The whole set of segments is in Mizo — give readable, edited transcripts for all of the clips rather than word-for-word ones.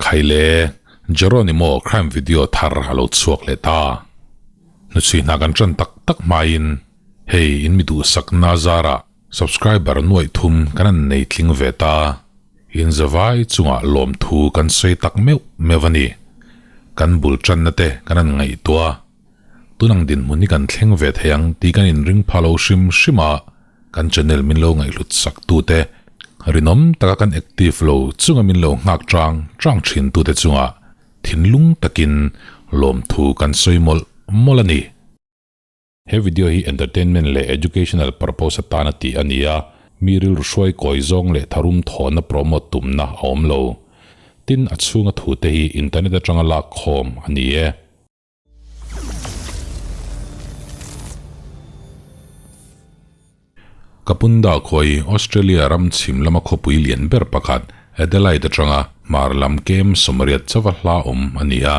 Khaile, Jeronimo crime video thar a lo chhuak leh ta. Hnuchhui hna kan tan tak tak hmain hei in mi duhsakna zarah subscriber nuaih thum kan han nei tling ve ta. In zavai chungah lawmthu kan sawi tak meuh meuh a ni. Kan bul tanna te kan han ngaihtuah. Tunang dinhmun hi kan thleng ve thei ang tih kan inring pha lo hrim hrim a, kan channel min lo ngaihhlut sak tute, rinawm taka kan active lo chunga min lo nghak chang chang thin tute chungah thinlung takin lawmthu kan sawi mawlh mawlh a ni. He video hi entertainment leh educational purpose atana tih a ni a, mi rilru hruai kawi zawng leh tharum thawhna promote tumna a awm lo. Tin, a chhunga thute hi internet atanga lak khawm a ni e. Kapunda khawi Australia ram chhim lama khawpui lian ber pakhat Adelaide atanga hmar lam kem sawmriat chauva hla awm a ni a.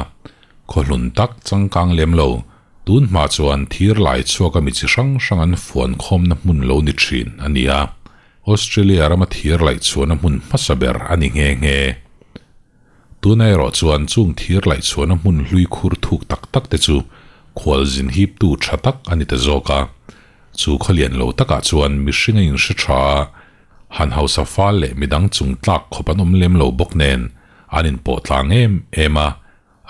Khaw hlun tak changkang lem lo, tun hma chuan thir lai chhuaka mi chi hrang hrang an fuan khawmna hmun lo ni thin a ni a. Australia rama thir laih chhuahna hmun hmasa ber a ni nghe nghe. Tuna erawh chuan chung thir laih chhuahna hmun hlui khur thuk tak tak te chu khual zin hiptu tha tak a ni ta zawk a. Chu khawlian lo takah chuan mihring a inhre tha a, han hausa fal leh midang chung tlak khawp an awm lem lo bawk nen an inpawh tlang em em a.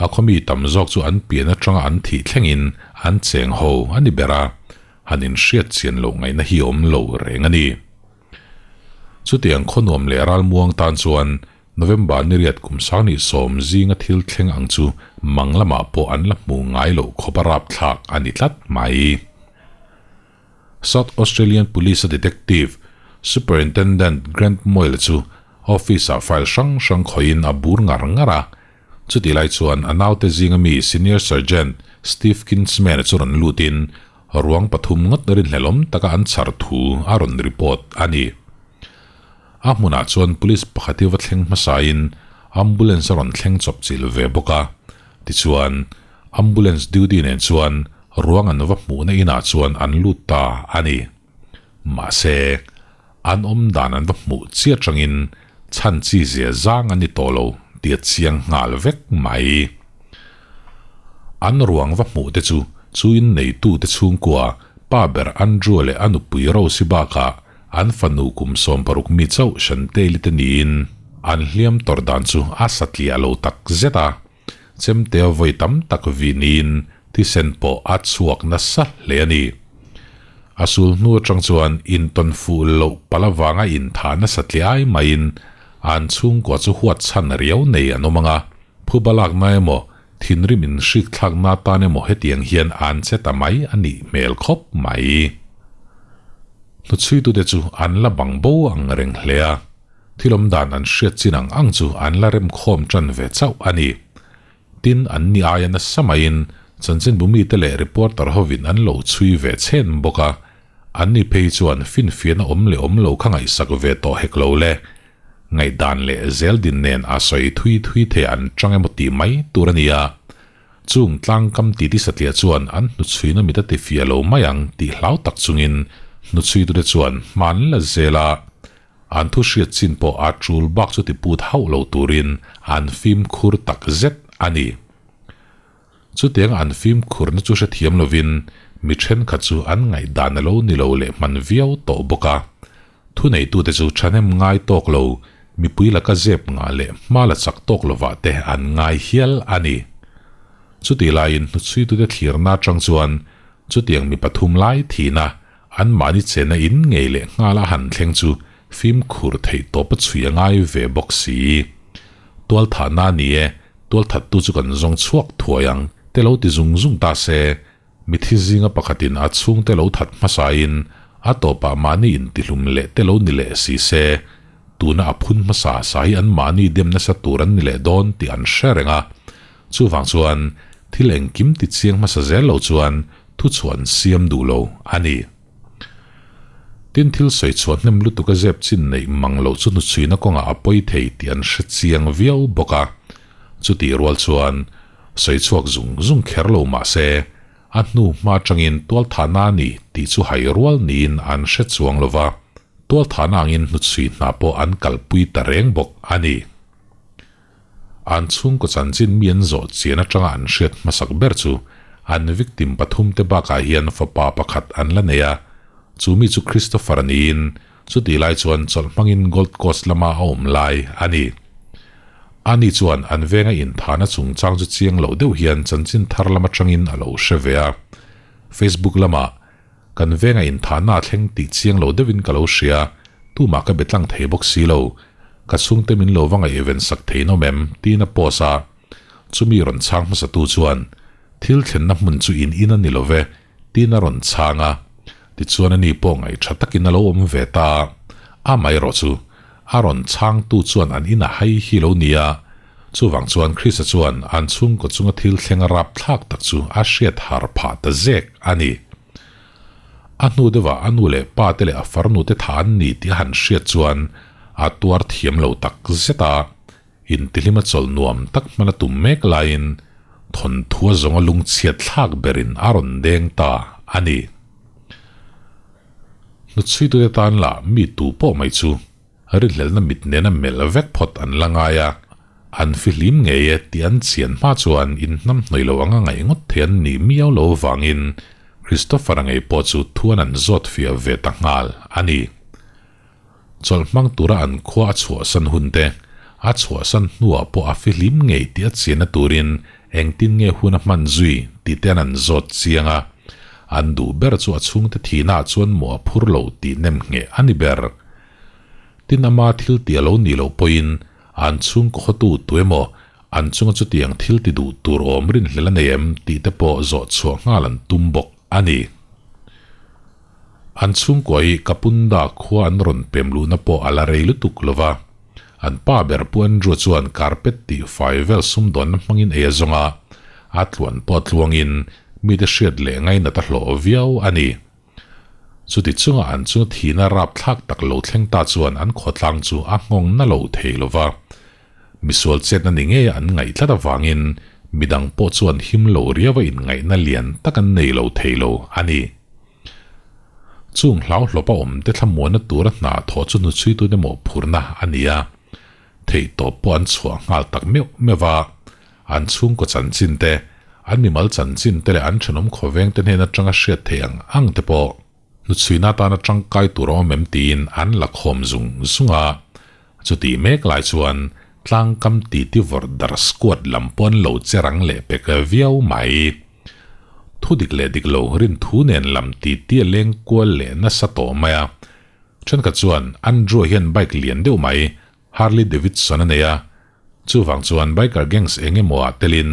A khawmi tam zawk chu an pian atanga an thih thlengin an cheng ho a ni ber a, han inhriat chian loh ngaihna hi awm lo reng a ni. Chutiang khawnuam leh ralmuang tan chuan November ni riat kum sanghnih sawm zinga thil thleng ang chu mang lamah pawh an la hmu ngai loh khawp a rapthlak a ni tlat mai. South Australian Police-a Detective Superintendent Grant Moyle chu office-ah file hrang hrang khawihin a bur ngar ngar a. Chutih lai chuan a naute zinga mi Senior Sergeant Steve Kinsman-a chu rawn lutin ruang pathum ngawt rinhlelawm taka an chhar thu a rawn report a ni. A hmunah chuan police pakhat hi va thleng hmasain ambulance a rawn thleng chawp chilh ve bawk a. Tichuan, ambulance duty nen chuan ruang an va hmuhna inah chuan an lut ta a ni. Mahse, an awm dan an va hmuh chiah changin chhan chi zia zang an ni tawh lo tih a chiang nghal vek mai. An ruang va hmuh te chu chu inneitute chhungkua pa ber Andrew leh a nupui Rose-i bakah An fanu kum 60 mi chauh Shanteli te niin an hliam tawrh dan chu a satliah lo tak zet a, chemte a vawi tam tak vi niin thisen pawh a chhuak nasa hle a ni. A sul hnu atang chuan intawn fuh loh palh avanga intha nasa tliah ai maiin an chhungkua chu huat chhan riau nei an awm ang a, phuba lakna emaw thinrim inhrik thlakna atan emaw hetiang hian an che ta mai a nih hmel khawp mai. Hnuchhuitute chu an la bang bo ang reng hle a, thil awm dan an hriat chin ang ang chu an la remkhawm tan ve chauh a ni. Tin, an ni aia nasa maiin chanchinbu mite leh reporter hovin an lo chhui ve chhen bawk a, an ni phei chuan finfiahna awm leh awm lo kha ngaihsak ve tawh hek lo le. Ngaihdan leh zeldin nen a sawi thui thui thei an chang emaw tih mai tur a ni a. Chung tlangkam titi satliah chuan an hnuchhuina mit a ti fiah lo mai ang tih hlau tak chungin hnuchhuitute chuan hma an la zel a, an thu hriat chin pawh a tul bak chu ti put hauh lo turin an fimkhur tak zet a ni. Chutiang an fimkhurna chu hrethiam lovin mi thenkhat chu an ngaihdan a lo ni lo leh hman viau tawh bawk a. Thuneitute chu thahnem ngai tawk lo, mipui laka zep ngah leh hma la chak tawk lovah te an ngai hial a ni. Chutih laiin hnuchhuitute thlirna atang chuan chutiang mi pathum lai thihna anmahni chena in ngei leh nghal a han thleng chu fimkhur theih tawp a chhui a ngai ve bawk si. Tualthahna a ni e, tualthattu chu kan zawng chhuak thuai ang te lo ti zung zung ta se, Mithi zinga pakhatin a chhungte lo that hmasain a tawpah mahni intihlum leh te lo ni leh si se, tuna a phun hmasa sa hi an mahni dem nasa tur an ni leh dawn tih an hre reng a. Chuvang chuan thil engkim ti chiang hmasa zel lo chuan thuchhuah an siam duh lo a ni. Tin, thil sawi chhuah hnem lutuk a zep chin neih mang loh chu hnuchhuina kawngah a pawi thei tih an hre chiang viau bawk a. Chutih rual chuan Sawi chhuak zung zung kher lo mah se, a hnu hma atangin tualthahna a ni tih chu hai rual niin an hre chuang lo va, tualthahna angin hnuchhui hna pawh an kalpui ta reng bawk a ni. An chhungkaw chanchin mi an zawh chian atanga an hriat hmasak ber chu an victim pathumte bakah hian fapa pakhat an la nei a, chu mi chu Christopher a niin chutih lai chuan chawlh hmangin Gold Coast lama a awm lai a ni. Ani chuan an venga inthahna chungchang chu chiang loh deuh hian chanchin thar lam atangin a lo hre ve a. Facebook lamah Kan venga inthahna a thleng tih chiang lo deuhin ka lo hria, tumah ka be tlang thei bawk si lo. Ka chhungte min lo va ngaihven sak thei nawm em? tiin a post a. Chumi rawn chhang hmasatu chuan, Thil thlenna hmun chu in in a ni lo ve, tiin a rawn chhang a. Tichuan ani pawh ngaih tha takin a lo awm ve ta a. Amaherawh chu, a rawn chhangtu chuan an in a hai hi lo ni a. Chuvang chuan Krista chuan an chhungkaw chunga thil thleng a rapthlak tak chu a hriat har phah ta zek a ni. A hnu deuhah a nu leh pa te leh a farnu te tha an ni tih a han hriat chuan a tuar thiam lo tak zet a, intihlima chawlh nuam tak hman a tum mek laiin thawnthu a zawnga lungchhiat thlak berin a rawn deng ta a ni. Hnuchhuitute tan lah mi tu pawh mai chu Rinhlelhna mit nena melh vek phawt an la ngai a, an fihlim ngei e tih an chian hma chuan inhnamhnawih lo anga ngaih ngawt thei an nih miau lo vangin Christopher-a ngei pawh chu thuan an zawt fiah ve ta nghal a ni. Chawlh hmang tura an khua a chhuahsan hun te, a chhuahsan hnuah pawh a fihlim ngei tih a chianna turin engtin nge hun a hman zui tih te an an zawt chiang a, an duh ber chu a chhungte thihnaah chuan mawh a phur lo tih nem ngheh a ni ber. Tin ama thil tih a lo nih loh pawhin an chhungkaw khawtu tuemaw an chunga chutiang thil ti duh tur awm rinhlel a nei em tih te pawh zawh chhuah nghal an tum bawk a ni. An chhungkua hi Kapunda khua an rawn pem luhna pawh a la rei lutuk lo va, an pa ber Pu Andrew chuan carpet tih fai vel sumdawnna hmangin ei a zawng a, a tluan pawh tluangin mite hriat leh ngainat a hlawh viau a ni. Chuti chunga an chu thihna rapthlak tak lo thleng ta chuan an khawtlang chu a nghawng na lo thei lo va. Misual chetna ni ngeia an ngaih tlat avangin midang pawh chuan him lo riau a inngaihna lian tak an nei lo thei lo a ni. Chung hlauhlawpa awmte thlamuanna tura hna thawh chu hnuchhuitute mawhphurhna a ni a. Theihtawp pawh an chhuah nghal tak meuh meuh va. An chhungkaw chanchin te, an mimal chanchin te leh an thenawm khawveng te hnen atanga hriat theih ang ang te pawh hnuchhuina atana tangkai tur a awm em tiin an la khawm zung zung a. Chutih mek lai chuan tlangkam titi vawrh dar squad lam pawh an lo che rang leh pek viau mai. Thu dik leh dik lo rin thu nen lam titi a leng kual leh nasa tawh mai a. Thenkhat chuan Andrew hian bike lian deuh mai Harley Davidson a nei a, chuvang chuan biker gangs eng emaw ah telin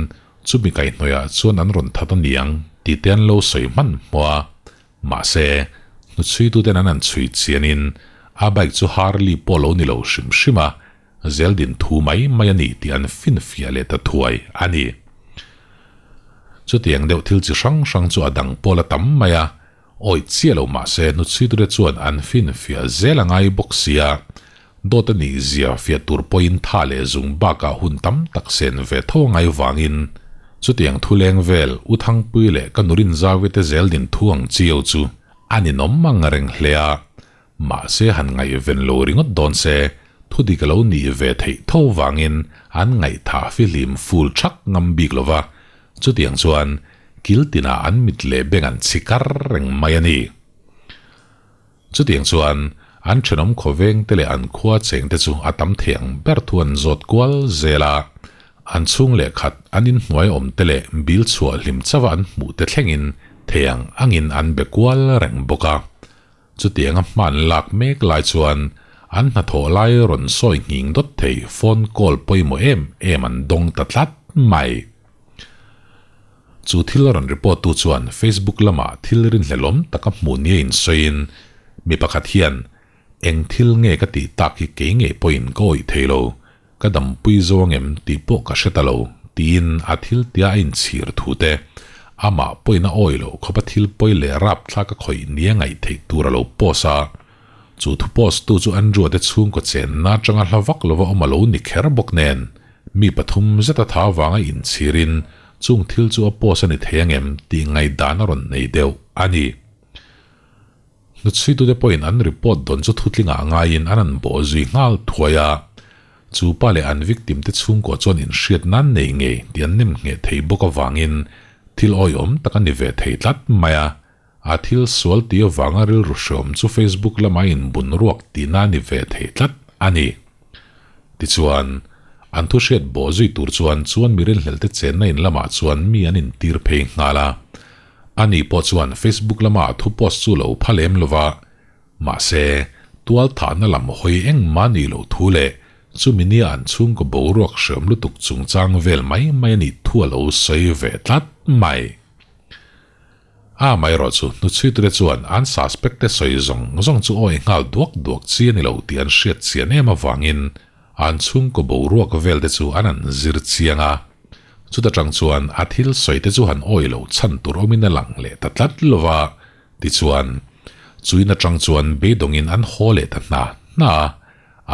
chumi kaihhnawih ah chuan an rawn that a niang tih te an lo sawi hman hmawh a, mahse hnuchhuituten an han chhui chianin a bike chu Harley pawh lo ni lo hrim hrim a, zeldin thu mai mai a ni tih an finfiah leh ta thuai a ni. Chutiang deuh thil chi hrang hrang chu a dang pawh la tam mai a, Awi chiah lo mahse hnuchhuitute chuan an finfiah zel a ngai bawk sia, dawt a nih zia fiah tur pawhin tha leh zung bakah hun tam tak sen ve tho a ngai vangin chutiang thu leng vel U Thangpui leh ka nurin Zawite zel din thu ang chiau chu a ninawm ang reng hle a, mahse han ngaihven lo ringawt dawn se thu dik a lo nih ve theih tho vangin an ngaihtha fihlim ful thak ngam bik lova, Chutiang chuan kil tinah an mit leh beng an chhi kar reng mai a ni. Chutiang chuan an thenawm khawveng te leh an khua cheng te chu a tam thei ang ber thu an zawt kual zel a, an chhung leh khat an inhnuai awm te leh bil chhuah hlim chauha an hmuh te thlengin thei ang angin an be kual reng bawk a. Chutianga hman lak mek lai chuan an hnathawh lai rawn sawi nghing dawt thei phone call pawimawh em em an dawng ta tlat mai. Chu thil rawn report tu chuan Facebook lamah thil rinhlelawm taka hmuh nia insawiin mi pakhat hian eng thil nge ka tih tak hi kei ngei pawhin ka awih thei lo, ka dampui zo angem tih pawh ka hre ta lo tiin a thil tia a inchhir thu te, amah pawhin a awi loh khawpa thil pawi leh rapthlak a khawih nia ngaih theih tur a lo post a. Chu thu post tu chu Andrew-a te chhungkaw chenna atanga hla vak lova awm a lo ni kher bawk nen, mi pathum zeta tha avanga inchhirin chung thil chu a post a ni thei angem tih ngaihdan a rawn nei deuh a ni. Hnuchhuitute pawhin an report dawn chu thutlingah ngaiin an han bawh zui nghal thuai a. Chu pa leh an victim te chhungkua chuan inhriat nan nei ngei tih an nem ngheh thei bawk avangin thil awihawm tak a ni ve thei tlat mai a. A thil sual tih avanga rilru hreawm chu Facebook lama inbun ruak tihna a ni ve thei tlat a ni. Tichuan, an thu hriat bawh zui tur chuan chuan mi rinhlelhte chenna in lamah chuan mi an intir phei nghal a. Ani pawh chuan Facebook lama a thu post chu lo pha lem lo va, mahse, tual thahna lam hawi engmah nih loh thu leh chumi nia an chhungkaw boruak hreawm lutuk chungchang vel mai mai a nih thu a lo sawi ve tlat mai. A amaherawh chu hnuchhuitute chuan an suspect te sawi zawng zawng chu awi nghal duak duak chi a ni lo tih an hriat chian em avangin an chhungkaw boruak vel te chu an an zir chiang a. Chuta tang chuan a thil sawi te chu han awi lo chhan tur awmin a lang leh ta tlat lo va, tichuan chuin atang chuan beidawngin an haw leh ta hna hna a,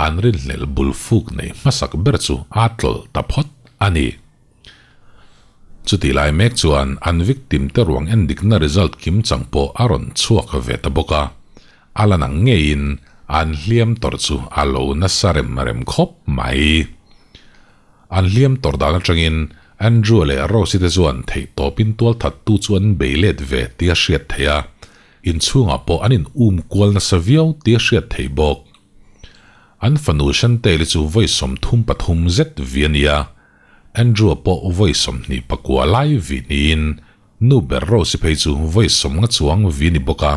an rinhlelh bul fuk nei hmasak ber chu a tlawlh ta phawt a ni. Chutih lai mek chuan an victim te ruang endikna result kim chang pawh a rawn chhuak ve ta bawk a, a la nang ngeiin an hliam tawrh chu a lo nasa rem rem khawp mai. An hliam tawrh dan atangin Andrew leh Rose-i te chuan theihtawpin tualthattu chu an bei let ve tih a hriat theih a, inchhungah pawh an in um kual nasa viau tih a hriat theih bawk. An fanu Shantelle-i chu vawi 33 zet vi a ni a, Andrew-a pawh vawi 29 lai vi niin nu ber Rose-i phei chu vawi 50 chuang vi ni bawk a,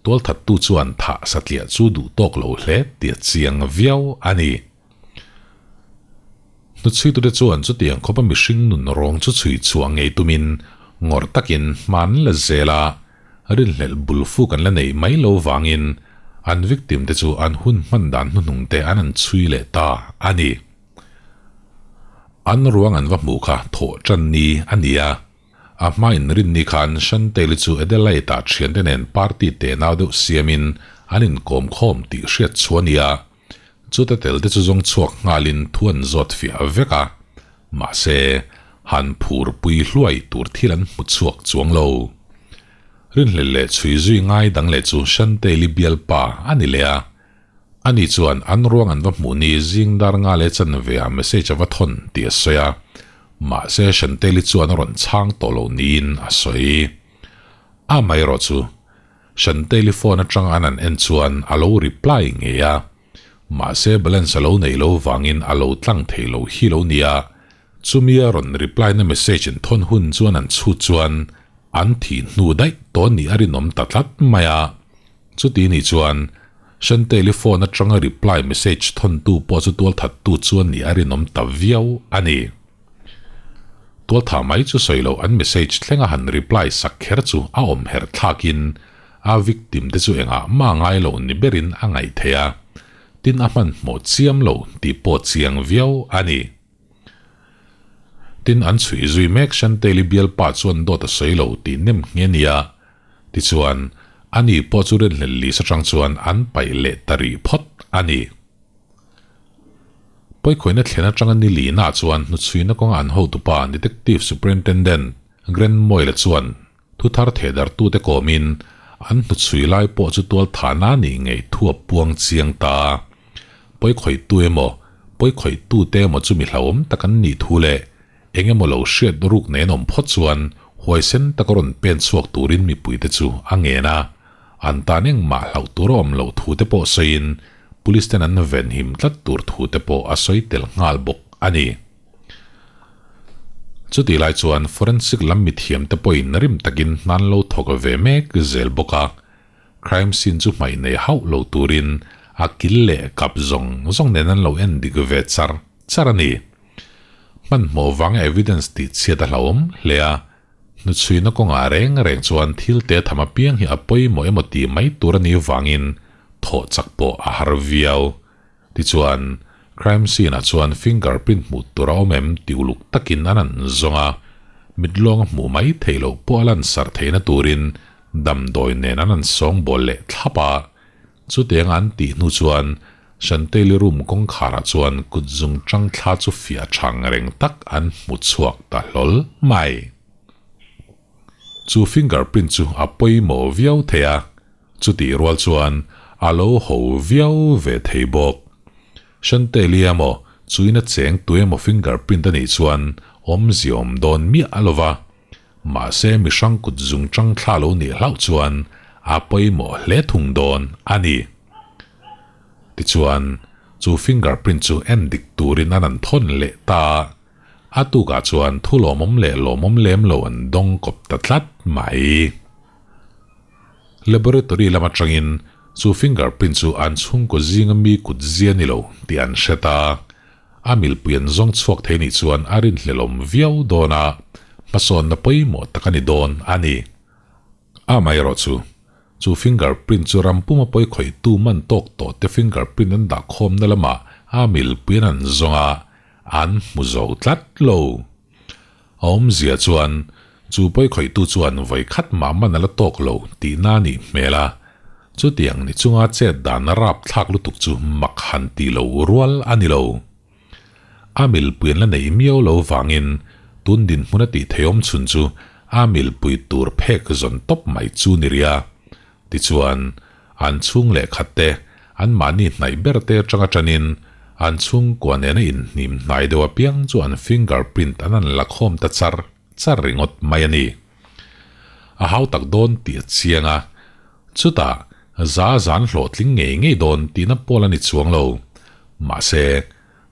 tualthattu chuan thah satliah chu duh tawk lo hle tih a chiang viau a ni. Hnuchhuitute chuan chutiang khawpa mihring nun rawng chu chhui chhuah ngei tumin ngawrh takin hma an la zel a, rinhlelh bul fuk an la neih mai lo vangin an victim te chu an hun hman dan hnuhnung te an an chhui leh ta a ni. An ruang an va hmuh kha thawh tan ni a ni a, a hma inrinni khan Shantelle chu Adelaide-ah thiante nen party tenau deuh siamin an inkawm khawm tih hriat chu a ni a, chuta tel te chu zawng chhuak nghalin thu an zawt fiah vek a, mahse, han phur pui hluai tur thil an hmu chhuak chuang lo. Rinhlelh leh chhui zui ngai dang leh chu Shantelle-i bialpa a ni leh a, Ani chuan an ruang an va hmuh ni zing dar nga leh chanve ah message a va thawn tih a sawi a, mahse Shanteli chuan a rawn chhang tawh lo niin a sawi. A amaherawh chu Shanteli phone atang an an en chuan a lo reply ngei a, mahse balance a lo neih lo vangin a lo tlang thei lo hi lo nia, chumi a rawn reply na message in thawn hun chuan an chhut chuan an thih hnu daih tawh nih a rinawm ta tlat mai a. Chuti nih chuan, Shantelle-i phone atanga reply message thawntu pawh chu tualthattu chuan nih a rinawm ta viau a ni. Tualthah mai chu sawi loh an message thlenga han reply sak kher chu a awm herh thlakin a victim te chu engah mah ngai lo ni berin a ngaih theih a, tin a hmanhmawh chiam lo tih pawh chiang viau a ni. Tin an chhui zui mek Shantelle-i bialpa chuan dawt a sawi lo tih nem nghe nia. Tichuan, ani pawh chu rinhlelh lis atang chuan an paih leh ta rih phawt a ni. Pawikhawihna thlen atanga ni lina chuan hnuchhuina kawnga an hotupa Detective Superintendent Grant Moyle-a chuan thu thar thehdartute kawmin an hnuchhui lai pawh chu tualthahna nih ngei thu a puang chiang ta. Pawikhawihtu emaw, pawikhawihtu te emaw chu mi hlauhawm tak an nih thu leh Eng emaw lo hriat ruk nen awm phawt chuan huaisen taka rawn pen chhuak turin mipuite chu a ngen a, an tan engmah hlauh tur a awm loh thu te pawh sawiin police ten an venhim tlat tur thu te pawh a sawi tel nghal bawk a ni. Chutih lai chuan forensic lam mithiam te pawhin rim takin hnan lo thawk ve mek zel bawk a, crime scene chu hmaih nei hauh lo turin a kil leh kap zawng zawng nen an lo en dik ve char char a ni. Hmanhmawh vanga evidence tih chhiat a hlauhawm hle a, hnuchhuina kawngah reng reng chuan thil te tham apiang hi a pawimawh emaw tih mai tur a nih vangin thawh chak pawh a har viau. Tichuan, crime scene ah chuan fingerprint hmuh tur a awm em tih uluk takin an an zawng a, mit lawng a hmuh mai theih loh pawh a lansarh theihna turin damdawi nen an an sawngbawl leh thlap a. Chutiang an tih hnu chuan Shanteli room kawngkharah chuan kut zung tang thla chu fiah thang reng tak an hmu chhuak ta hlawl mai. Chu fingerprint chu a pawimawh viau thei a, chutih rual chuan a lo ho viau ve thei bawk. Shanteli emaw Chuin a cheng tuemaw fingerprint a nih chuan awmzia awm dawn miah a lova. Mahse mihrang kut zung chang thla lo nih hlauh chuan a pawimawh hle thung dawn a ni. Tichuan, chu fingerprint chu en dik turin an an thawn leh ta a, a tukah chuan thu lawmawm leh lawmawm lem lo an dawng kawp ta tlat mai. Laboratory lam atangin chu fingerprint chu an chhungkaw zinga mi kut zia ni lo tih an hre ta. A milpui an zawng chhuak thei nih chuan a rinhlelawm viau dawn a, hmasawnna pawimawh tak a ni dawn a ni. Amaherawh chu, chu fingerprint chu ram puma pawi khawihtu man tawk tawh te fingerprint an dah khawmna lamah a milpui an an zawng a, an hmu zo tlat lo. A awmzia chuan, chu pawi khawihtu chuan vawi khat mah man a la tawk lo tihna a nih hmel a, chutiang ni chunga chet dan rap thlak lutuk chu mak han tih lo rual a ni lo. A milpui an la neih miau lo vangin tun dinhmun a tih theiawm chhun chu a milpui tur phek zawn tawp mai chu ni rih a. Tichuan, an chhung leh khat te, anmahni hnaih ber te atanga tanin an chhungkua nena inhnim hnai deuh apiang chu an finger print an an la khawm ta char char ringawt mai a ni. A hau tak dawn tih a chiang a, chutah za zan hlawhtling ngei ngei dawn tihna pawl a ni chuang lo. Mahse,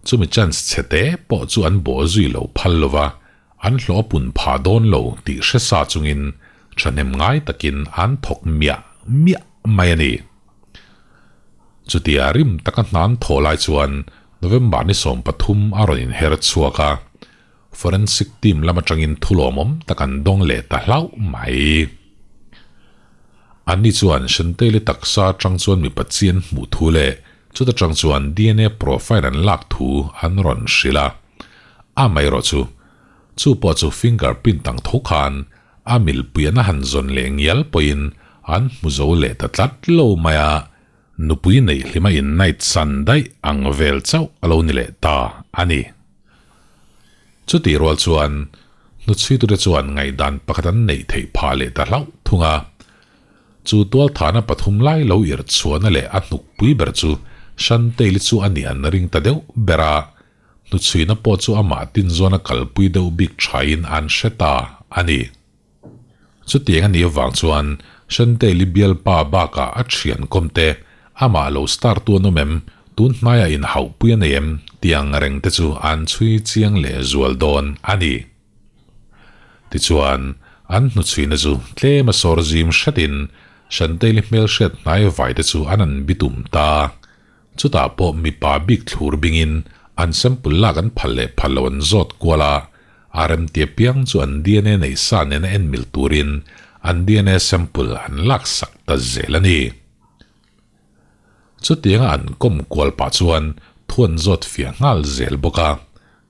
chumi chance chhe te pawh chu an bawh zui lo phal lova, An hlawh a pun phah dawn lo tih hre sa chungin thahnem ngai takin an thawk miah miah mai a ni. Chutia rim taka hnan thawh lai chuan November ni 13 a rawn inher chhuak a, forensic team lam atangin thu lawmawm tak an dawng leh ta hlauh mai. Anni chuan Shantayle taksa atang chuan mipa chian hmuh thu leh chuta tang chuan DNA profile an lak thu an rawn hrilh a. Amaherawh chu, chu pawh chu finger print ang tho khan a milpui an a han zawn leh ngial pawhin an hmu zo leh ta tlat lo mai a, nupui neih hlima in night san daih ang vel chauh a lo ni leh ta a ni. Chutih rual chuan hnuchhuitute chuan ngaihdan pakhat an neih theih phah leh ta hlauh thung a, Chu tualthana pathum lai lo irh chhuahna leh a hnukpui ber chu Shantail-i chu a nih an ring ta deuh ber a, Hnuchhuina pawh chu amah tinzawn a kalpui deuh bik thain an hre ta a ni. Chutiang a nih avang chuan Shantail-i bialpa bakah a thian kawmte, amah lo star tu an awm em, tun hnaiah inhauhpui a nei em tih ang reng te chu an chhui chiang leh zual dawn a ni. Tichuan, an hnuchhuina chu tlem a sawr zim hretin Shantail-i hmelhriat hnai vai te chu an an bitum ta. Chutah pawh mipa bik thlur bingin an sample lak an phal leh phal lo an zawt kual a, a remti apiang chu an dna nei sa nena en mil turin an dna sample an lak sak ta zel a ni. Chutianga an kawm kual pah chuan thu an zawt fiah nghal zel bawk a.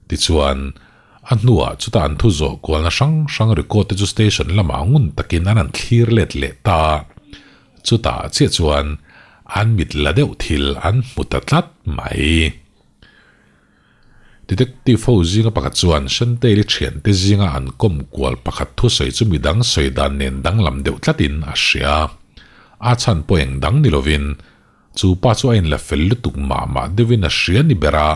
Tichuan, a hnuah chutah an thu zawh kualna hrang hrang record te chu station lamah ngun takin an han thlir let leh ta a. Chutah chiah chuan an mit la deuh thil an hmu ta tlat mai. Detective ho zinga pakhat chuan Shantail-i thiante zinga an kawm kual pakhat thusawi chu midang sawi dan nen danglam deuh tlatin a hria. A chhan pawh eng dang ni lovin chu pa chu a inla fel lutuk mah mah deuhin a hria ni ber a.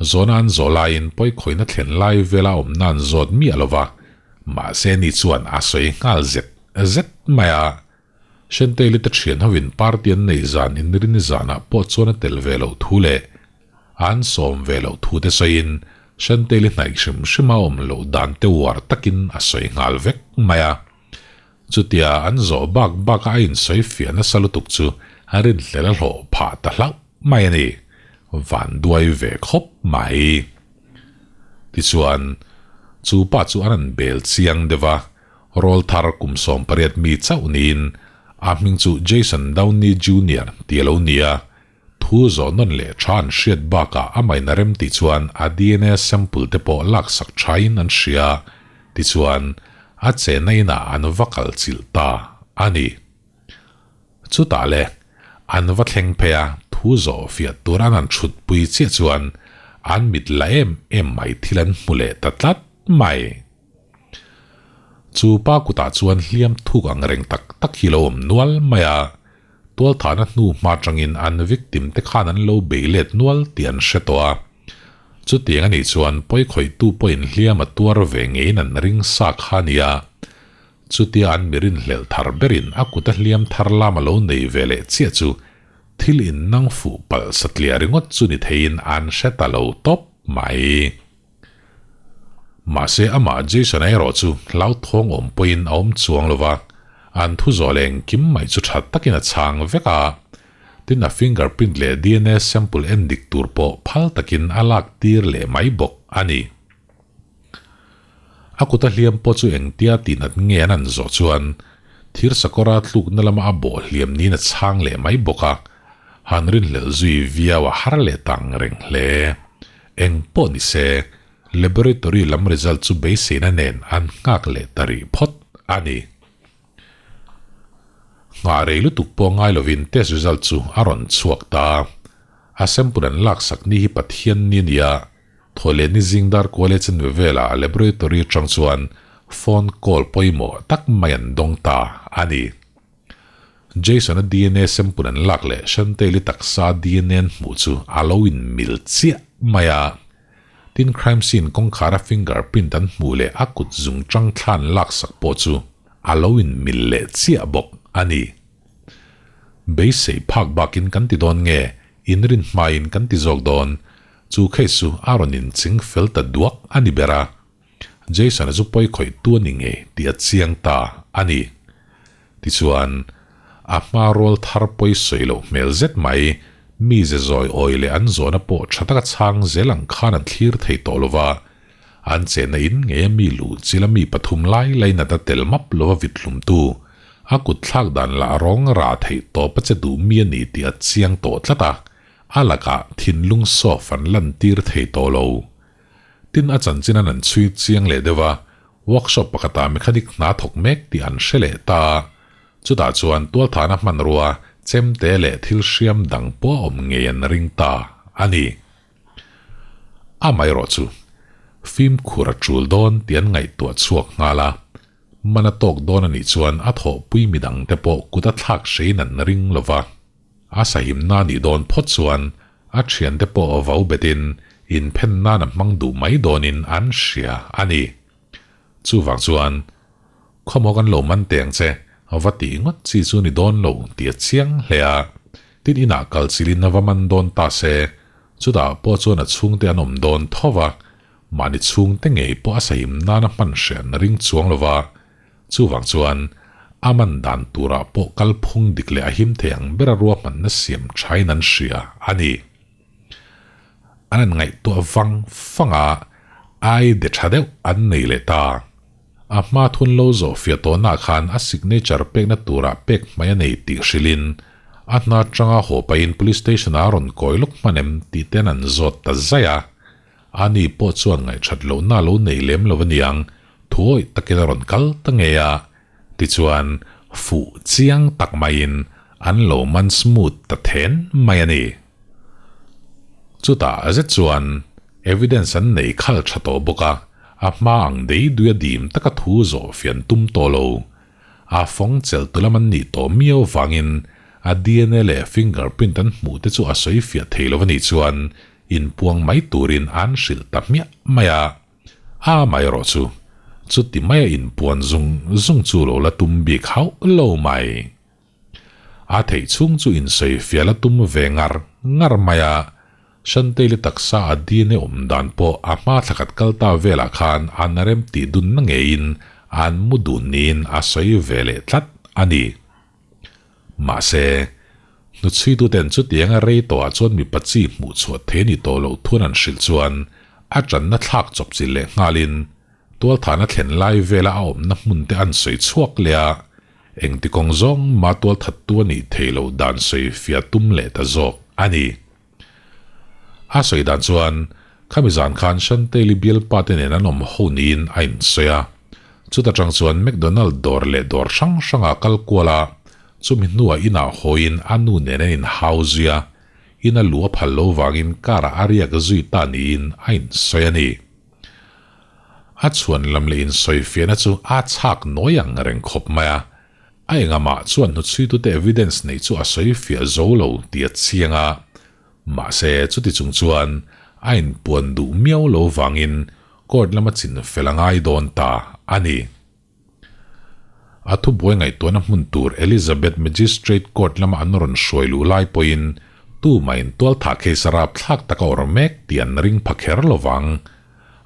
Zawhna an zawh laiin pawikhawihna thlen lai vela awmna an zawt miah lo va, mahse ni chuan a sawi nghal zet zet mai a. Shantail-i te thian hovin party an neih zan inrini zanah pawh chuan a tel ve loh thu leh an sawm ve loh thu te sawiin Shantail-i hnaih hrim hrim a awm loh dan te uar takin a sawi nghal vek mai a. Chutia an zawh bak baka a insawi fiah nasa lutuk chu a rinhlel a hlawh phah ta hlauh mai a ni. Van duai ve khawp mai. Tichuan, chu pa chu an han bel chiang deuh a, Rawlthar kum 18 mi chauh niin a hming chu Jason Downey Junior tih a lo ni a, thu zawh nawn leh tha an hriat bakah amah in a rem tih chuan a dna sample te pawh laksak thain an hria, tichuan a chenna inah an va kal chilh ta a ni. Chutah le, an va thleng phei a, thu zawh fiah tur an han chhutpui chiah chuan an mit la em em mai thil an hmu leh ta tlat mai. Chu pa kutah chuan hliam thuk ang reng tak tak hi lo awm nual mai a, tualthahna hnu hma atangin an victim te khan an lo bei let nual tih an hre tawh a. Chutiang a nih chuan pawikhawihtu pawhin hliam a tuar ve ngeiin an ring sa kha a nia. Chutia an mi rinhlelh thar berin a kuta hliam thar lam a lo nei ve leh chiah chu thil innang fuh palh satliah ringawt chu ni theiin an hre ta lo tawp mai. Mahse amah Jason-a erawh chu hlauthawng awm pawhin a awm chuang lo va, an thu zawh leh engkim mai chu tha takin a chhang vek a. Tin a fingerprint leh dna sample en dik tur pawh phal takin a lak tir leh mai bawk a ni. A kuta hliam pawh chu engtia tihnat nge an an zawh chuan thir sakawra tlukna lama a bawh hliam niin a chhang leh mai bawk a, han rinhlelh zui viau a har leh tang reng hle. Eng pawh ni se, laboratory lam result chu beiseina nen an nghak leh ta rih phawt a ni. Nghah rei lutuk pawh ngai lovin test result chu a rawn chhuak ta. A sample an laksak ni hi Pathian ni a ni a, Thawhleh ni zing dar kual e chanve velah laboratory atang chuan phone call pawimawh tak mai an dawng ta a ni. Jason-a dna sample an lak leh Shantelle-i taksa dna an hmuh chu a lo inmil chiah mai a. Tin crime scene kawngkhara fingerprint an hmuh leh a kut zung tang thla an laksak pawh chu a lo inmil leh chiah bawk a ni. Beisei phak bakin kan ti dawn nge inrin hmain kan ti zawk dawn? Chu case chu a rawn inching fel ta duak a ni ber a, Jason-a chu pawi khawih tu a ni ngei tih a chiang ta a ni. Tichuan, a hma rual thar pawi sawi loh hmel zet mai, mi ze zawi awi leh an zawhna pawh tha taka chhang zel ang khan an thlir thei tawh lo va, an chenna in ngeia mi luh chila mi pathum lai lainat a tel map lova vithlumtu, a kut thlak dan lah rawng ra theih tawp a che duh mi a ni tih a chiang tawh tlat a. A lakah thinlung sawf an lantir thei tawh lo. Tin a chanchin an an chhui chiang leh deuh a, workshop pakhatah mechanic hna thawk mek tih an hre leh ta. Chutah chuan tualthahna hmanrua, chemte leh thil hriam dang pawh a awm ngei an ring ta a ni. Amaherawh chu, fimkhur a tul dawn tih an ngaihtuah chhuak nghal a. Man a tawk dawn a nih chuan a thawhpui midangte pawh kut a thlak hrein an ring lo va. A sahimna nih dawn phawt chuan a thiante pawh vau betin inphen nan a hmang duh mai dawnin an hria a ni. Chuvang chuan, Khawmaw kan lo man teng che, va tih ngawt chi chu ni dawn lo tih a chiang hle a. Tin inah kal chilin a va man dawn ta se, chutah pawh chuan a chhungte an awm dawn tho va, mahni chhungte ngei pawh a sahim nana hman hre an ring chuang lo va. Chuvang chuan, a man dan turah pawh kalphung dik leh a him thei ang bera ruahmanna siam thain an hria a ni. An an ngaihtuah vang fang a, ai de tha deuh an nei leh ta. A hma thun lo zawh fiah tawhnaah khan a signature pekna turah pek hmai a nei tih hrilhin, a hna atanga haw pahin police station-ah a rawn kawi lawk hman em tih ten an zawt ta zaih a. Ani pawh chuan ngaihthat lohna a lo nei lem lo aniang, thuawih takin a rawn kal ta ngei a. Tichuan, fuh chiang tak maiin an lo man smooth ta then mai a ni. Chutah zet chuan evidence an nei khal tha tawh bawk a, a hma ang dei duia dim taka thu zawh fian tum tawh lo. A fawng chelh tu lam an nih tawh miau vangin a dna leh fingerprint an hmuh te chu a sawi fiah thei lo a nih chuan Inpuang mai turin an hrilh ta hmiah mai a, a mai erawh chu chuti maia inpuan zung zung chu lo la tum bik hauh lo mai. A theih chhung chu insawi fiah la tum ve ngar ngar mai a, Shantail-i taksa a dna awm dan pawh a hma thlakhat kal ta velah khan an rem tih dunna ngeiin an mu dun niin a sawi ve leh tlat a ni. Mahse, hnuchhuituten chutianga rei tawhah chuan mipa chi hmuh chhuah thei a ni tawh loh thuan an hrilh chuan a tanna thlak chawp chilh leh nghalin tualthahna thlen lai vela a awmna hmun te an sawi chhuak leh a, engti kawng zawng mah tualthattu a nih theih loh dan sawi fiah tum leh ta zawk a ni. A sawi dan chuan khami zan khan Shanteli bialpa te nen an awm ho niin a insawi a. Chuta tang chuan McDonald dawr leh dawr hrang hrangah kal kual a, chumi hnuah inah hawiin a nu nen an inhau zui a, in a lu a phal lo vangin car ah a riak zui ta niin a insawi a ni. A chhuan lam leh insawi fiahna chu a chhak nawi ang reng khawp mai a, A engamah chuan hnuchhuitute evidence neih chu a sawi fiah zo lo tih a chiang a, mahse chuti chung chuan a inpuan duh miau lo vangin court lama chin fel a ngai dawn ta a ni. A thubuai ngaihtuahna hmun tur Elizabeth Magistrate Court lama an rawn hruai luh lai pawhin tumahin tualthah case rapthlak taka awrh mek tih an ring pha kher lo vang.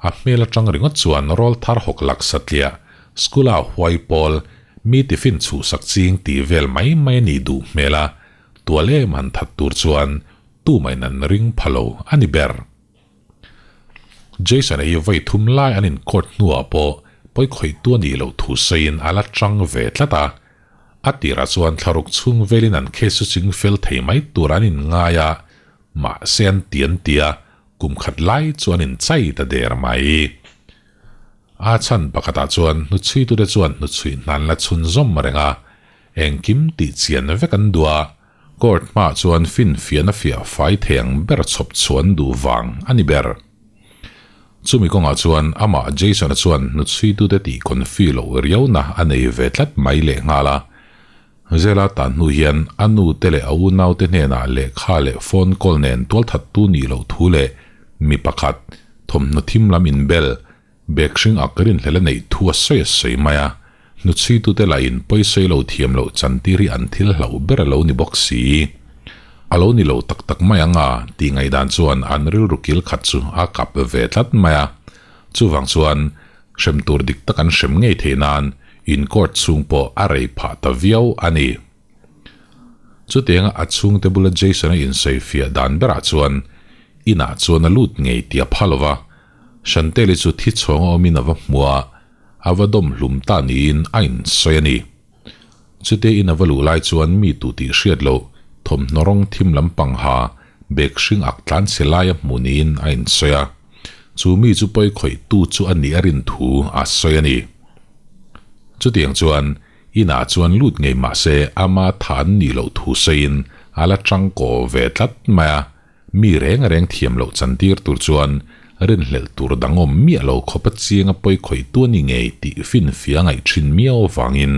A hmel atang ringawt chuan rawlthar hawk lak satliah, school-a huai pawl, mi tiffin chhuhsak ching tih vel mai mai a nih duh hmel a, tual em han that tur chuan tumahin an ring pha lo a ni ber. Jason-a hi vawi thum lai an in court hnuah pawh pawi khawihtu a nih loh thu sawiin a la chang ve tlat a. A tirah chuan thlaruk chhung velin an case chu ching fel thei mai tur an in ngai a, mahse an ti an ti a, kum khat lai chu an in chai ta der mai. A chhan pakhatah chuan hnuchhuitute chuan hnuchhui hnan la chhunzawm reng a, engkim tih chian vek an duh a, Court hmaah chuan finfiahna fiah fai thei ang ber chhawp chhuan duh vang a ni ber. Chumi kawngah chuan amah Jason-a chuan hnuchhuitute tih confi loh riauna a nei ve tlat mai lehnghal a. Zela tan hnu hian a nute leh a unaute hnenah lehkha leh phone call nen tualthattu nih loh thu leh mi pakhat thawmhnaw thim lam inbel Bag hring ak rinhlel a neih thu a sawi a sawi mai a, hnuchhuitute lahin pawisawi lo thiam loh chantir hi an thil hlauh ber a lo ni bawk si. A lo ni lo tak tak mai ang a tih ngaihdan chuan an rilru kil khat chu a kap ve tlat mai a, chuvang chuan hrem tur dik tak an hrem ngei theih nan in court chhung pawh a rei phah ta viau a ni. Chutianga a chhungte bula Jason-a insawifiah dan berah chuan inah chuan a lut ngei tih a pha lo va, Shanteli chu thi chhawng a awmin a va hmu a, a va dawm hlum ta niin a insawi a ni. Chutia in a va luh lai chuan mi tu tih hriat loh thawmhnaw rawng thim lampang ha bag hring ak tlan chhe lai a hmu niin a insawi a. Chu mi chu pawi khawih tu chu a nih a rin thu a sawi a ni. Chutiang chuan inah chuan lut ngei mah se ama tha an nih loh thu sawiin a la tangkaw ve tlat mai a. Mi reng reng thiam loh chantir tur chuan rinhlelh tur dang awm miah lo khawp a chiang a pawi khawih tu a ni ngei tih finfia ngaih thin miau avangin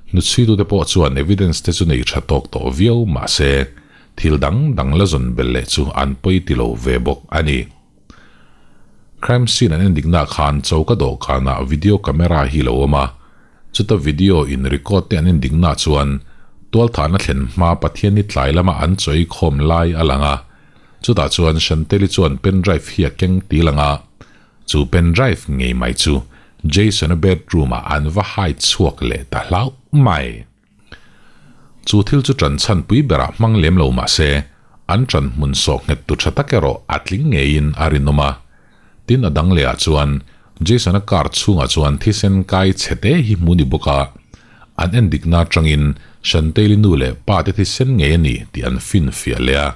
hnuchhuitute pawh chuan evidence te chu nei tha tawk tawh viau mah se thil dang dang la zawn belh leh chu an pawi ti lo ve bawk a ni. Crime scene an endikna khan choka dawhkanah video camera hi lo awm a, Chuta video in record te an endikna chuan tualthahna thlen hma Pathianni tlai lama an chawi khawm lai a lang a, chutah chuan Shanteli chuan pen drive hi a keng ti lang a, chu pen drive ngei mai chu Jason-a bedroom ah an va hide chhuak leh ta hlauh mai. Chu thil chu ṭan chhan pui berah hmang lem lo mah se, an ṭan hmun sawh nghet tu ṭha tak erawh a tling ngeiin a rinawm a. Tin a dang lehah chuan Jason-a car chhungah chuan thisen kai chhe te hi hmu ni bawk a, an endikna aṭangin Shanteli nu leh pa te thisen ngei a ni tih an finfiah leh a.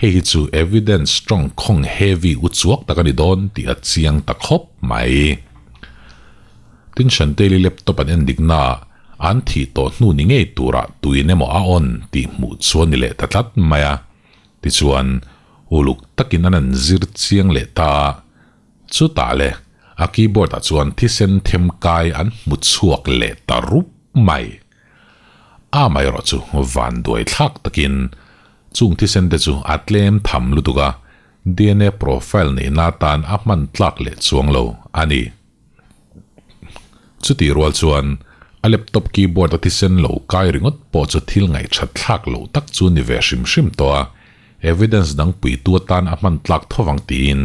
Hei hi chu evidence strong khawng heavy uchuak tak a ni dawn tih a chiang ta khawp mai. Tin Shanteli laptop an endikna an thih tawh hnu ni ngei turah tuin emaw a on tih hmuh chu a ni leh ta tlat mai a. Tichuan, uluk takin an an zir chiang leh ta a. Chutah le, a keyboard ah chuan thisen them kai an hmu chhuak leh ta rup mai. Amaherawh chu van duai thlak takin chung thisen te chu a tlem tham lutuk a, dna profile neihna atan a hman tlak leh chuang lo a ni. Chutih rual chuan a laptop keyboard a thisen lo kai ringawt pawh chu thil ngaihthat thlak loh tak chu ni ve hrim hrim tawh a, evidence dang puitu atan a hman tlak thovang tiin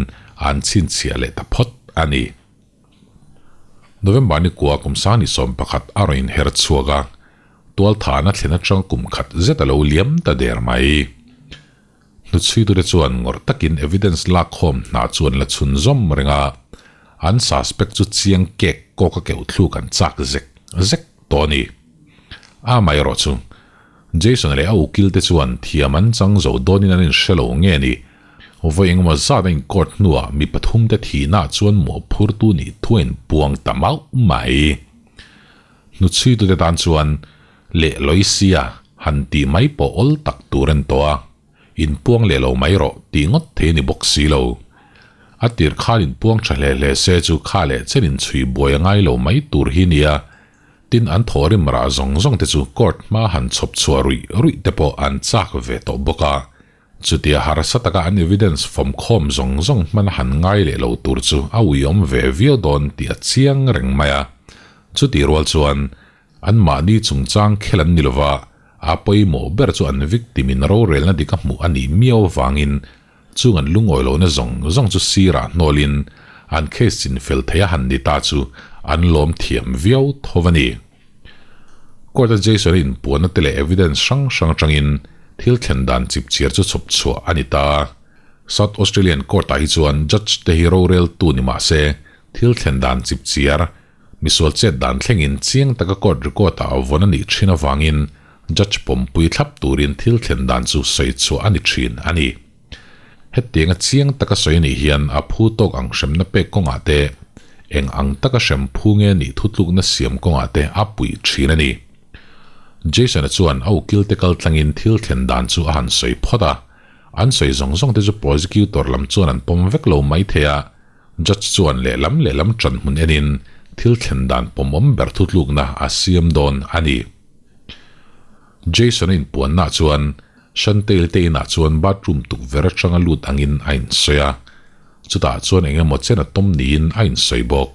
an chhinchhiah leh ta phawt a ni. November ni kua kum sangni 11 a rawn inher chhuak a, tualthahna thlen atang kum khat zet a lo liam ta der mai. Hnuchhuitute chuan ngawrh takin evidence lakkhawm hna chu an la chhunzawm reng a, an suspect chu chiang kek kawk a keuh thluk an chak zek zek tawh a ni. Amaherawh chu, Jason leh a ukil te chuan thiam an chang zo dawnin an inhre lo nge ni? Vawi engemaw zat a incourt hnuah mi pathum te thihnaah chuan mawhphurtu nih thu a inpuang ta mauh mai. Hnuchhuitute tan chuan leh Loisia han tih mai pawh awl tak tur en tawh a, inpuang leh lo mai rawh tih ngawt thei a ni bawk si lo. A tir khan inpuang tha hle hle se chu kha leh chen inchhui buai a ngai lo mai tur hi nia. Tin an thawhrim rah zawng zawng te chu court hma han chhawp chhuah ruih ruih te pawh an chak ve tawh bawk a. Chutia harsa taka an evidence fawmkhawm zawng zawng hman a han ngai leh lo tur chu a uiawm ve viau dawn tih a chiang reng mai a. Chutih rual chuan anmahni chungchang khel an ni lova, a pawimawh ber chu an victim in rorelna dik a hmuh a nih miau avangin chung an lungawi lohna zawng zawng chu sirah hnawlin an case chinfel thei a han ni ta chu an lawm thiam viau tho a ni. Court-a Jason-a inpuanna te leh evidence hrang hrang atangin thil thlen dan chipchiar chu chhawp chhuah a ni ta. South Australian Court-ah hi chuan judge te hi roreltu ni mah se thil thlen dan chipchiar, misual chet dan thlengin chiang taka court record-ah a vawn a nih thin avangin judge pawmpui thlap turin thil thlen dan chu sawi chhuah a ni thin a ni. Hetianga chiang taka sawi a nih hian a phu tawk ang hremna pek kawngah te, eng ang taka hrem phu nge nih thutlukna siam kawngah te a puih thin a ni. Jason-a chuan a ukil te kal tlangin thil thlen dan chu a han sawi phawt a, an sawi zawng zawng te chu prosecutor lam chuan an pawm vek lo mai thei a, judge chuan lehlam lehlam ṭan hmun enin thil thlen dan pawmawm ber thutlukna a siam dawn a ni. Jason-a inpuannaah chuan Shantail te inah chuan bathroom tukverh atanga lut angin a insawi a, chutah chuan eng emaw chen a tawm niin a insawi bawk.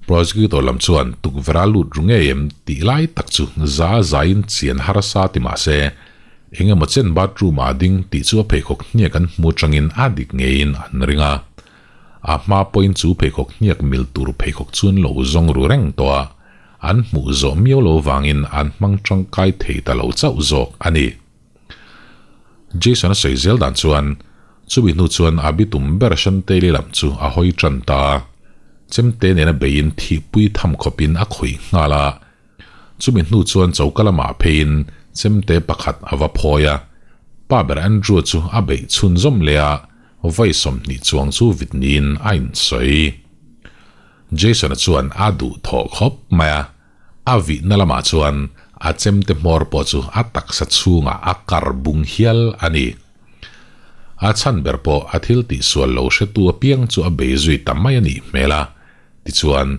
Prosecutor lam chuan tukverha lut ru ngei em tih lai tak chu za zaiin chian harsa ti mah se, eng emaw chen bathroom ah a ding tih chu a pheikhawk hniak an hmu atangin a dik ngeiin an ring a. A hma pawhin chu pheikhawk hniak mil tur pheikhawk chu an lo zawng ru reng tawh a. An hmuh zawh miau lo vangin an hmang tangkai thei ta lo chauh zawk a ni. Jason a sawi zel dan chuan chumi hnu chuan a bitum ber Shantaily lam chu a hawi tan ta a, chemte nena beiin thihpui tham khawpin a khawih nghal a. Chumi hnu chuan choka lamah pheiin chemte pakhat a va phawi a, pa ber Andrew chu a beih chhunzawm leh a, vawi 20 chuang chu vit niin a insawi. Jason-a chuan a duh thawh khawp mai a, a vihna lamah chuan a chemte hmawr pawh chu a taksa chhungah a kar bung hial a ni. A chhan ber pawh a thil tihsual lo hretu apiang chu a bei zui ta mai a nih hmel a, tichuan,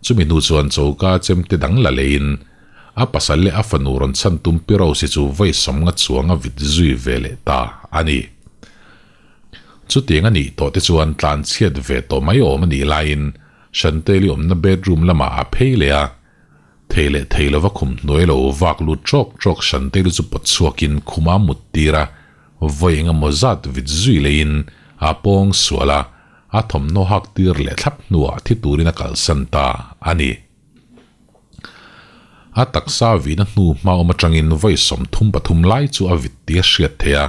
chumi hnu chuan choka chemte dang la leiin a pasal leh a fanu rawn chhan tum Pi Rose-i chu vawi 50 chuang a vit zui ve leh ta a ni. Chutiang a nih tawh te chuan tlan chhiat ve tawh mai awm a nih laiin Shanteli awmna bedroom lamah a phei leh a, thei leh thei lova khum hnuai lo vak lut ṭawk ṭawk Shanteli chu pawt chhuakin khuma mut tir a, vawi eng emaw zat vit zui leiin a pawng sual a, a thawmhnaw hak tir leh thlap hnuah thi turin a kalsan ta a ni. A taksa vihna hnu hma awm atangin vawi 33 lai chu a vit tih a hriat theih a.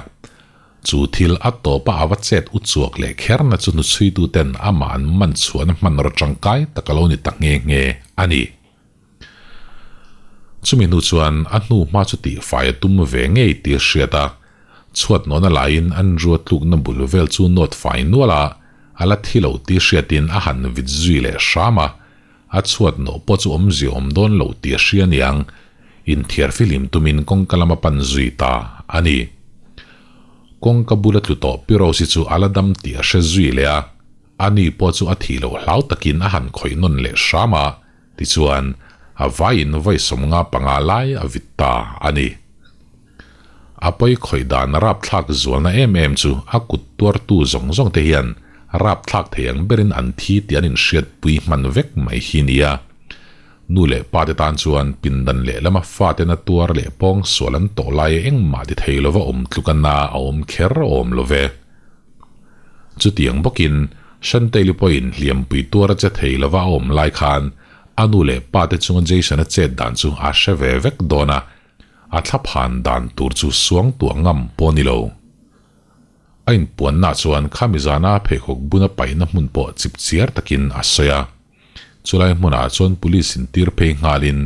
Chu thil a tawpa a va chet u chuak leh kherna chu hnuchhuituten amah an man chhuahna hmanraw tangkai tak a lo ni ta nghe nghe a ni. Chumi hnu chuan a hnu hma chu tihfai a tum ve ngei tih a hriat a, chhuat nawhna laiin an rua tlukna bul vel chu nawt fai nual a, a la thi lo tih hriatin a han vit zui leh hram a, A chhuat nawh pawh chu awmzia awm dawn lo tih a hria niang, inthiar fihlim tumin kawngka lama pan zui ta a ni. Kawngka bula tlu tawh Pi Rose-i chu a la dam tih a hre zui leh a, ani pawh chu a thih loh hlau takin a han khawih nawn leh hram a, tichuan a vaiin vawi 55 lai a vit ta a ni. A pawi khawih dan rapthlak zualna em em chu a kut tuartu zawng zawng te hian rapthlak thei ang berin an thi tih an inhriatpui hman vek mai hi nia. Nu leh pa te tan chuan pindan lehlama faten a tuar leh pawng sual an tawh lai engmah ti thei lova awm tluk a na a awm kher awm lo ve. Chutiang bawkin Shantail-i pawhin hliampui tuar a che thei lova a awm lai khan a nu leh pa te chunga Jason-a chet dan chu a hre ve vek dawn a, A thlaphan dan tur chu suang tuah ngam pawh a ni lo. A inpuanna chuan khami zana pheikhawk buna paihna hmun pawh chip chiar takin a sawi a. Chulai hmunah chuan police in tir phei nghalin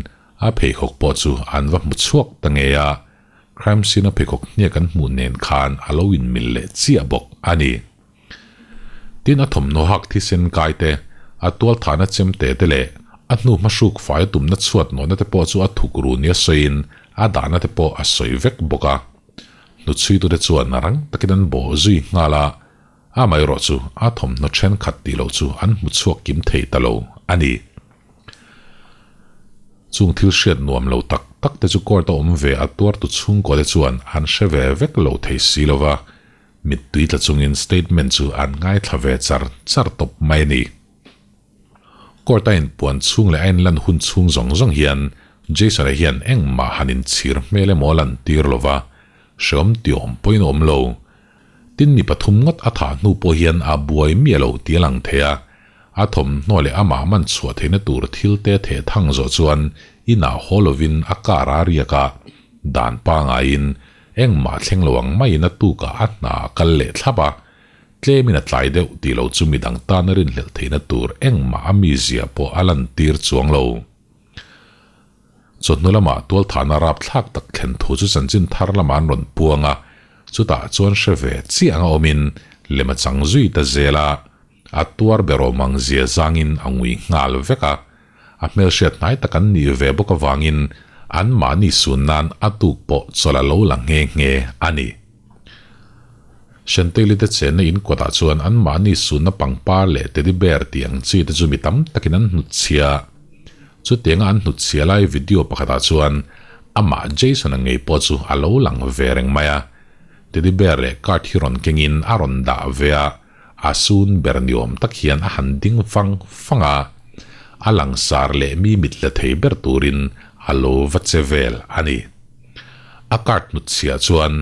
a pheikhawk pawh chu an va hmu chhuak ta ngei a, crime scene a pheikhawk hniak an hmuh nen khan a lo inmil leh chiah bawk a ni. Tin a thawmhnaw hak thisen kai te, a tualthahna chemte te leh a hnu hmahruk fai a tumna chhuat nawhna te pawh chu a thuk ru nia sawiin a dahna te pawh a sawi vek bawk a. Hnuchhuitute chuan rang takin an bawh zui nghal a, amaherawh chu a thawmhnaw thenkhat tih loh chu an hmu chhuak kim thei ta lo a ni. Chung thil hriat nuam lo tak tak te chu court a awm ve a tuartu chhungkaw te chuan an hre ve vek lo thei si lo va. Mittui tla chungin statement chu an ngaithla ve char char tawp mai a ni. Court a inpuan chhung leh a inlan hun chhung zawng zawng hian Jason-a hian engmah han inchhir hmel emaw a lantir lo va, hreawm tiawm pawhin a awm lo. Tin mi pathum ngawt a thah hnu pawh hian a buai miah lo tih a lang thei a, a thawmhnaw leh amah man chhuah theihna tur thil te theh thang zawh chuan inah haw lovin a car a riak a, dan pangaiin engmah thleng lo ang maiin a tukah a hna a kal leh thlap a, tlemin a tlai deuh tih lo chu midang tan a rinhlelh theihna tur engmah a mizia pawh a lantir chuang lo. Chawhnu lamah tualthahna rapthlak tak thlen thu chu chanchin thar lamah an rawn puang a, chutah chuan hre ve chiah anga awmin lem a chang zui ta zel a, a tuar ber awm ang zia zangin a ngui nghal vek a, a hmelhriat hnai tak an nih ve bawk avangin anmahni sun nan a tuk pawh chawlh a lo la nghe nghe a ni. Shantaily te chenna in kawtah chuan anmahni sunna pangpar leh teddy bear tih ang chi te chu mi tam takin an hnutchhia. Chutianga an hnutchhia lai video pakhatah chuan amah Jason-a ngei pawh chu a lo lang ve reng mai a. Teddy bear leh card hi rawn kengin a rawn dah ve a, a sun ber ni awm tak hian a han ding fang fang a. A langsar leh mi mit la thei ber turin a lo va che vel a ni. A card hnutchhiah chuan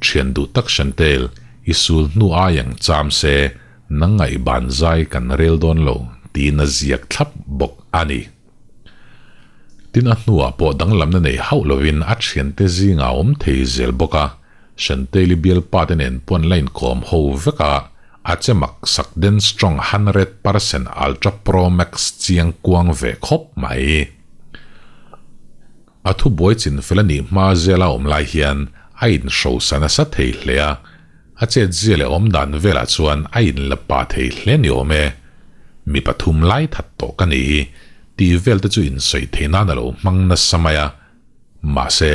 Thian duh tak Chantel, i sul hnu aiang cham se, nang ngaihban zai kan rel dawn lo, tiin a ziak thlap bawk a ni. Tin a hnuah pawh danglamna nei hauh lovin a thiante zingah a awm thei zel bawk a, Chantel-i bialpa te nen pawn la inkawm ho vek a, a che mak sak den strong 100% ultra pro max chiang kuang ve khawp mai. A thubuai chinfel a nih hma zela awm lai hian a inhrosa nasa thei hle a, a chetzia leh awmdan velah chuan a inla pa thei hle ni awm e. Mi pathum lai that tawh ka ni hi tih vel te chu insawi thei nan a lo hmang nasa mai a. Mahse,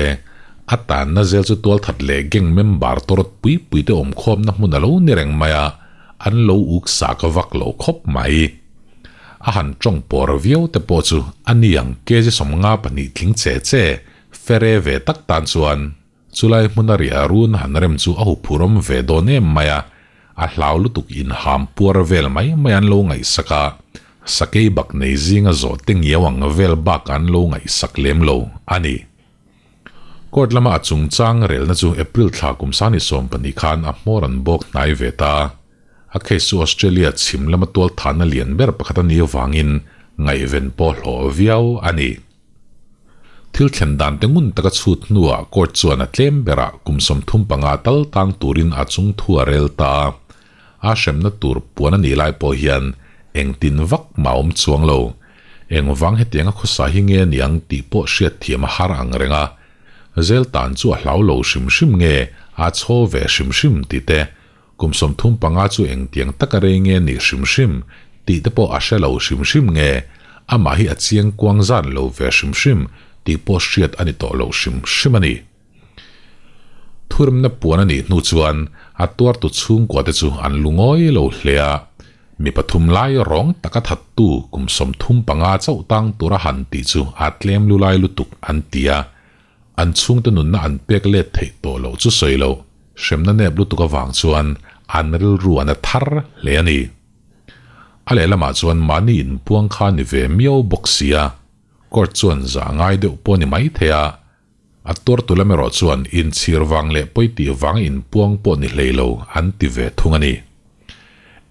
a tanna zel chu tualthat leh gang member tawrawt pui pui te awmkhawmna hmun a lo ni reng mai a, an lo uk sak vak lo khawp mai. A han tawng pawr viau te pawh chu a ni ang kg 52 tling che che fere ve tak tan chuan chulai hmuna riah run han rem chu a huphurawm ve dawn em mai a, a hlau lutuk inham puar vel mai mai an lo ngaihsak a, sakei bak nei zinga zawh te ngiau ang vel bak an lo ngaihsak lem lo a ni. Court lama a chungchang relna chu April thla kum 22 khan a hmawr an bawk hnai ve ta. A case chu Australia chhim lama tualthahna lian ber pakhat a nih avangin ngaihven pawh hlawh viau a ni. Thil thlen dan te ngun taka chhut hnuah court chuan a tlem berah kum 35 tal tang turin a chung thu a rel ta a. A hremna tur puan a nih lai pawh hian engtin vak mah a awm chuang lo. Engvang hetianga khawsa hi nge a ni ang tih pawh hriatthiam a har ang reng a. Zel tan chu a hlau lo hrim hrim nge a chhaw ve hrim hrim tih te Kum 35 chu engtiang taka rei nge nih hrim hrim tih te pawh a hre lo hrim hrim nge, amah hi a chiang kuang zan lo ve hrim hrim tih pawh hriat a ni tawh lo hrim hrim a ni. Thuremna puan a nih hnu chuan a tuartu chhungkua te chu an lu ngawi lo hle a, mi pathum lai rawng taka thattu kum 35 chauh tang tura han tih chu a tlem lulai lutuk an ti a, An chhungte nunna an pek let theih tawh loh chu sawi loh, hremna nep lutuk avang chuan an rilru an a thar hle a ni. A lehlamah chuan mahni inpuang kha ni ve miau bawk sia, court chuan zah ngai deuh pawh ni mai thei a, a tuartu lam erawh chuan inchhir vang leh pawi tih vanga inpuang pawh ni hlei lo an ti ve thung a ni.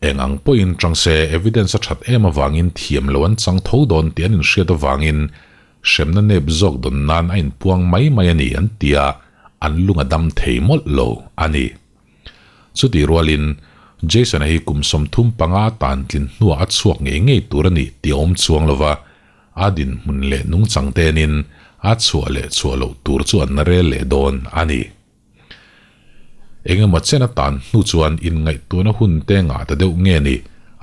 Eng ang pawhin tang se evidence a that em avangin thiam lo an chang tho dawn tih an inhriat avangin Hremna nep zawk dawn nan a inpuang mai mai a ni an ti a, an lung a dam thei mawlh lo a ni. Chutih rualin, Jason-a hi kum 35 tan tlin hnuah a chhuak ngei ngei tur a ni tih a awm chuang lo va, a dinhmun leh nungchang tenin a chhuah leh chhuah loh tur chu an rel leh dawn a ni. Engemaw chen a tan hnu chuan inngaihtuahna hun te ngah ta deuh nge ni,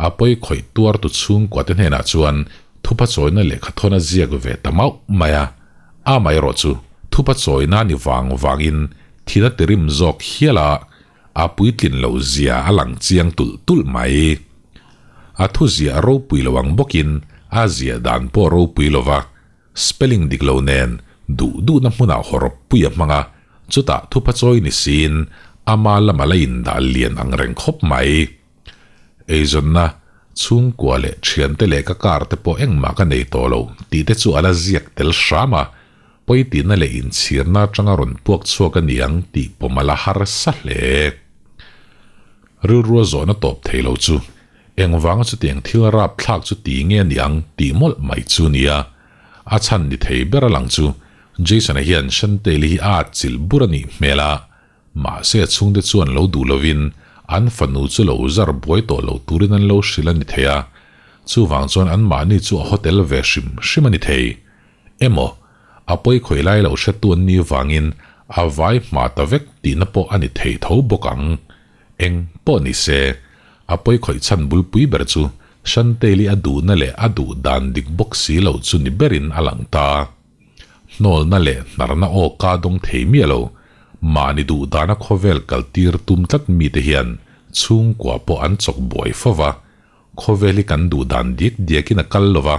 a pawi khawih tuartu chhungkua te hnenah chuan thupa chawina lehkha thawn a ziak ve ta mauh mai a. Amaherawh chu thupa chawina ni vang vangin thin a tirim zawk hial a, a puitlin lo zia a lang chiang tulh tulh mai. A thu ziah ropui lo ang bawkin a ziah dan pawh ropui lo va, Spelling dik lo nen duh duhna hmunah hawrawp pui a hmang a, chutah thupa chawi ni siin Ama lama la indah lian ang reng khawp mai. Eizawnna, chhungkua leh thiante leh ka car te pawh engmah ka nei tawh lo tih te chu a la ziak tel hram a, pawitihna leh inchhirna atanga rawn puak chhuak a ni ang tih pawm a la harsa hle. Rilrua zawhna tawp thei lo chu engvanga chutiang thil rapthlak chu ti nge a ni ang tih mawlh mai chu nia. A chhan ni thei ber a lang chu Jason-a hian Shantelle hi a atchilh bur a nih hmel a, Mahse a chhungte chuan lo duh lovin an fanu chu lo zar buai tawh lo turin an lo hrilh a ni thei a, chuvang chuan anmahni chu a hotel ve hrim hrim a ni thei. Emaw, a pawi khawih lai lo hretu an nih vangin a vai hma ta vek tihna pawh a ni thei tho bawk ang. Eng pawh ni se, a pawi khawih chhan bulpui ber chu Shanteli a duhna leh a duh dan dik bawk si lo chu ni berin a lang ta. Hnawlna leh hnarna aw ka dawng thei miah lo. Mahni duh dana khawvel kaltir tum tlat mite hian chhungkua pawh an chawk buai fo va. Khawvel hi kan duh dan diak diakin a kal lo va,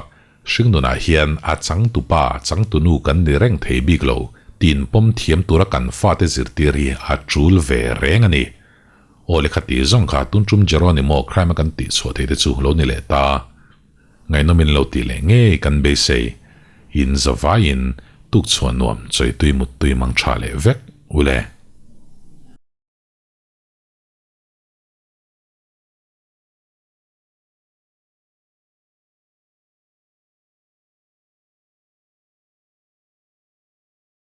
hringnunah hian a changtupa, changtunu kan ni reng thei bik lo tiin pawm thiam tura kan fate zirtir hi a tul ve reng a ni. Aw lehkha tih zawng kha tun tum Jeronimo crime a kan tihchhuah theih te chu lo ni leh ta. Ngaihnawm in lo tih leh ngei kan beisei. In zavaiin tukchhuah nuam chawitui muttui mang tha leh vek ule.